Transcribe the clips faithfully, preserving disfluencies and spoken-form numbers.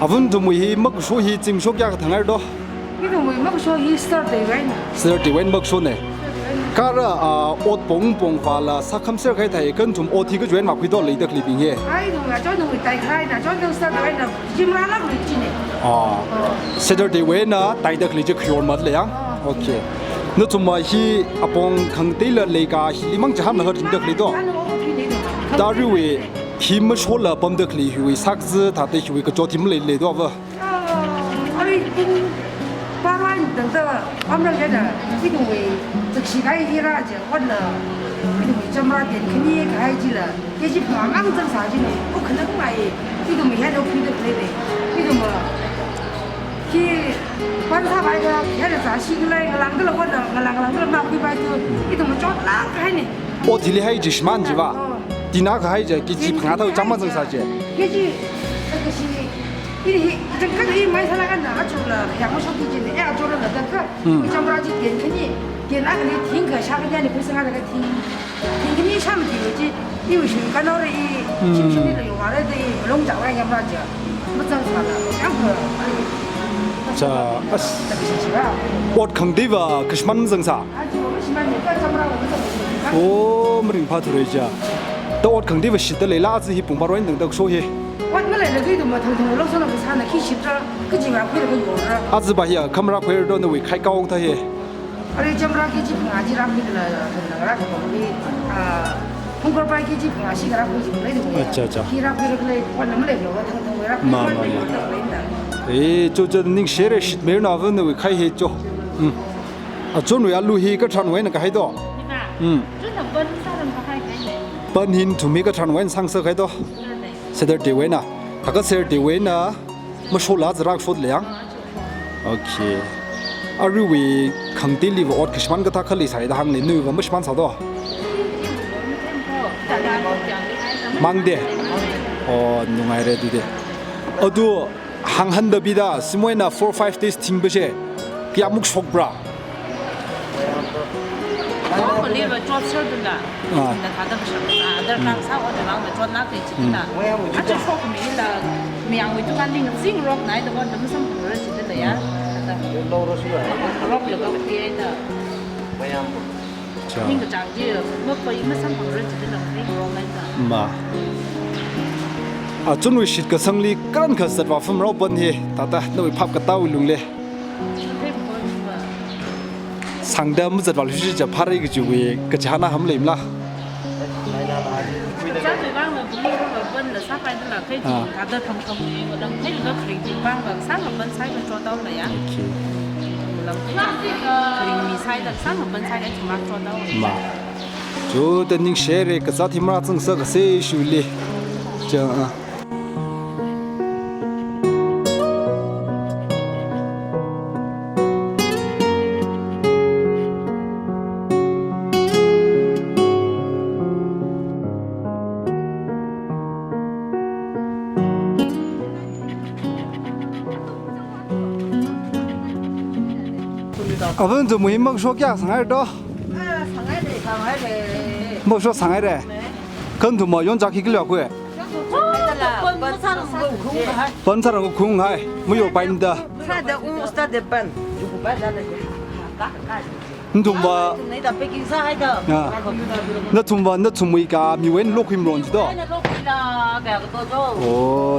Avun tumui hi maksho hi chimsho kya ka thangar do? Hi tumui maksho hi Saturday wai na. Saturday wai maksho ne. Kara, ah, ot pong pong pala sakham ser khai thai kan tum ot hi ka join ma kuido lei dak li bing he. Ai tumui a join tumui tai khai na, join tumui Saturday wai na, gym ra la lui chi ne. Ah. Saturday wai na tai dak li je khyor mat le ya. Ah. Okay. Na tumui hi apong khang te la lei ka hi li mang cha ham na har jing dak li do. Ano, okay ne. Tari we. Hi masho la pam dak li hui sak zi ta te hui ka jo tim lei lei do va. Ai pung paran dang da pam ra ya da. Hi tumui tak shi kai hi ra je wan la. Hi tumui cham ra den khni ka hai ji la. Ke ji pa mang zang sa ji ne. O khna mai. Hi tumui ya do phi da play ne. Hi tumui. Ki pan sa bai ga, ya da sa shi ga lai, ga lang ga la wa da, ga lang, ga lang ga la ma kui bai tu. I tu ma chot la kai ni. O ti li hai ji shman ji ba. Oh. Ti na ka hai ja ki ji phang a ta chang ma zang sa je. Ki ji, ka shi, i hi, zang ka i mai sa la ga na, a chu la, ya ma shok ki ji ni, ya chu la da ka. Hmm. Cham ra ji tian ka ni, tian a ka ni ting ka sha ka ni ku sa ga da ka ting. Ting ka ni sha ma ji ji, i u shu ka no re i, Hmm. shim shim ni le yo wa re de i, long ja wa ya ma ja. Ma zang sa la, ya ka. Cha, as. Ot khang di ba, ka shman zang sa. O, ma ring pha thu re ja. Ta ot khang di ba shi ta le la zi hi pung ba roin dang da so hi. Wat ma lai la gui du ma thang thang lo so na ka sa na ki shi tra, ka ji ma kui la ka yo ra. A zi ba hi a, kam ra kui do na wi khai kau ta hi. Are cham ra ki ji phang ji ra ki la la ra ko ni, a, phung ko pa ki ji phang shi ra ko ji le ni. Acha, acha. Ki ra ki le, ko na ma le lo, thang thang ra. Ma, ma, ma. E, cho cho ning share shit me na ven we khai he cho. Hmm. A chun we alu hi ka than we na ka hai do. Hmm. Pan hin thum hi ka than we sang sa khai do. Saturday we na. Ka ka Saturday we na. Ma sho la zrak shot le yang. Okay. A ri wi khang ti li wa ot ka shman ka ta kha li sai da hang le nu wa ma shman sa do. Mang de. O, nungai re du de. O du hang han da bi da, si moi na four five days ting ba she. Kya muk shok bra. Ko ko li ba chot sir du da. Ah. Na ta da ba shok. Ah, dar kang sa o da lang ba chot na ke chi da. A chu shok mi la. Miyang wui tu kan ding zing rock nai da wan da masam phang ra chi da la ya. Da. Rock la ka pi ai da. Cha. Ning ka chang ji, ma pa i masam phang ra chi da la ring rock nai da. Ma. A chun wui shit ka sang li kan ka zat wa phum rau ban he. Ta ta, na wui phap ka ta wui lung le. Chun te phun ba. Sang da ma zat wa lu shi cha phari ka chi wui, ka cha na ham le im la. Sa tu bang la bulu la ban la sa pai da la kai tu. Ah. Ka da thong thong ni ko dang kai la kring tu bang la sa la ban sai ka cho tau la ya. Okay. Lam kai tu kring mi sai da sa la ban sai ka chu ma cho tau. Ma. Chu te ning share ka sa thi ma chang sa ka se shu le. Cha. ꯑꯕꯟ ꯇꯨ ꯃꯨꯍꯤ ꯃꯛ ꯁꯣ ꯀꯌꯥ ꯁꯉꯥꯏ ꯗꯣ? ꯁꯉꯥꯏ ꯔꯦ, ꯁꯉꯥꯏ ꯔꯦ꯫ ꯃꯛ ꯁꯣ ꯁꯉꯥꯏ ꯔꯦ꯫ ꯀꯟ two ꯃ ꯌꯣꯟ ꯆꯥꯛ ꯈꯤ ꯀꯤꯂꯣ ꯑꯩꯈꯣꯏ꯫ ꯄꯟ ꯁꯥꯔꯒ ꯈꯨꯡ ꯍꯥꯏ꯫ ꯃꯨ ꯌꯣ ꯄꯥꯏꯟꯗ꯫ ꯁꯥꯗ ꯎ ꯁꯇꯥꯗꯦ ꯄꯟ꯫ ꯅꯊꯨꯝꯕ꯫ ꯅꯊꯨꯝꯕ ꯅꯊꯨꯝꯃꯩ ꯀꯥ ꯃꯤ ꯋꯦꯟ ꯂꯣꯛ ꯈꯨꯏꯝ ꯔꯣꯟ ꯖꯤꯗꯣ꯫ ꯑꯣ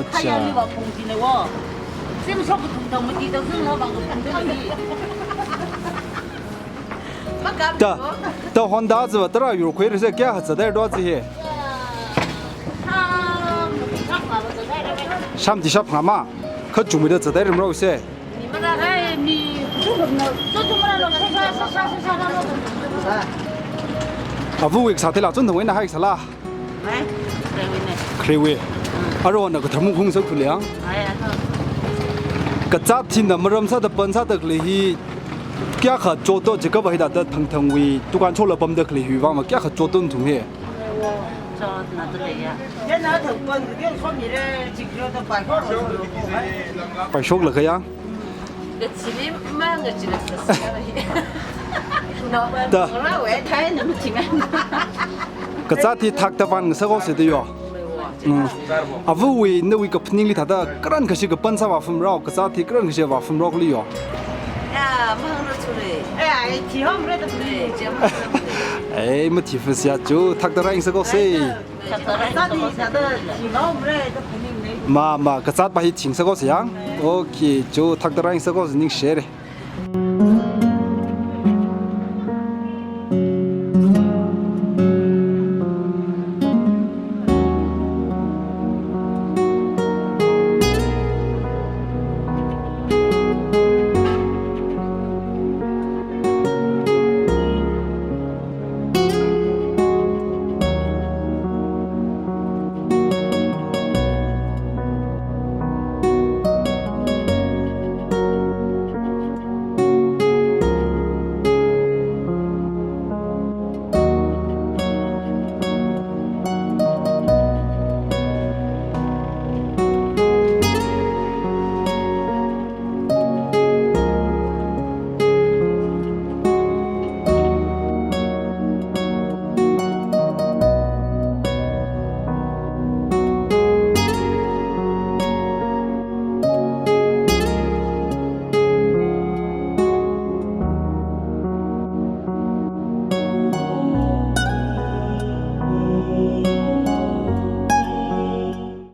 ꯑꯠꯆꯥ꯫ ꯇ ꯇ ꯍꯣꯟꯗꯥ ꯖꯕ ꯇꯔꯥ ꯌꯨꯔꯣ ꯈꯣꯏꯔꯁꯦ ꯀꯌꯥ ꯍꯠꯆꯗꯦ ꯗꯣ ꯖꯤ ꯍꯦ꯫ ꯁꯥꯝꯗꯤ ꯁꯥ ꯐꯪꯉꯥꯃ ꯈꯔ ꯆꯨꯝꯃꯤꯗ ꯆꯠꯊꯔꯝ ꯔꯧꯁꯦ꯫ ꯑꯕꯨ ꯋꯤꯛ ꯁꯥꯊꯤ ꯂꯥꯛꯆꯨꯟ ꯊꯧꯋꯦꯅ ꯍꯥꯏ ꯁꯥꯂꯥ꯫ ꯈ꯭ꯔꯦꯋꯦ꯫ ꯑꯔꯣꯅ ꯀ ꯊꯃꯨ ꯈꯣꯡ ꯁꯛ ꯊꯨꯂꯦ ꯍꯥ꯫ ꯀꯆꯥ ꯊꯤꯟꯗ ꯃꯔꯝ ꯁꯥꯗ ꯄꯟ ꯁꯥꯗ ꯂꯩ ꯍꯤ꯫ ꯀꯌꯥ ꯈ ꯆꯣꯇꯣ ꯖꯦꯀꯕ ꯍꯤꯗꯥꯛꯇ ꯊꯪ ꯊꯪ ꯋꯤ ꯗꯨꯀꯥꯟ ꯁꯣꯛꯂ ꯄꯝꯗ ꯂꯩ ꯍꯤ ꯋꯥꯃ ꯀꯌꯥ ꯈ ꯆꯣꯇꯣ ꯊꯨꯝ ꯍꯦ꯫ ꯄꯥꯏꯁꯣꯛꯂꯒ ꯌꯥ꯫ ꯇ꯫ ꯀꯆꯥ ꯊꯤ ꯊꯥꯛꯇ ꯄꯥꯟ ꯉꯁꯛ ꯍꯧꯁꯤꯗ ꯌꯣ꯫ ꯎꯝ꯫ ꯑꯕꯨ ꯋꯤ ꯅ ꯋꯤ ꯀ ꯐꯅꯤꯡꯂꯤ ꯊꯥꯗ ꯀꯔꯟ ꯈꯁꯤ ꯀ ꯄꯟ ꯁꯥ ꯋꯥꯐꯝ ꯔꯥꯎ ꯀꯆꯥ ꯊꯤ ꯀꯔꯟ ꯈꯁꯤ ꯋꯥꯐꯝ ꯔꯥꯎ ꯂꯤꯌꯣ꯫ ꯑꯦ ꯃ ꯊꯤ ꯐꯁꯤꯌꯥ ꯆꯨ ꯊꯥꯛꯇ ꯔꯥꯏ ꯉꯁꯛ ꯍꯧꯁꯤ꯫ ꯃꯥ ꯃꯥ ꯀꯆꯥꯠ ꯄꯥꯍꯤ ꯊꯤꯡꯁꯀꯣ ꯁꯤꯌꯥ꯫ ꯑꯣꯀꯦ ꯆꯨ ꯊꯥꯛꯇ ꯔꯥꯏ ꯉꯁꯛ ꯍꯧꯁꯤ ꯅꯤꯡ ꯁꯦꯔꯦ꯫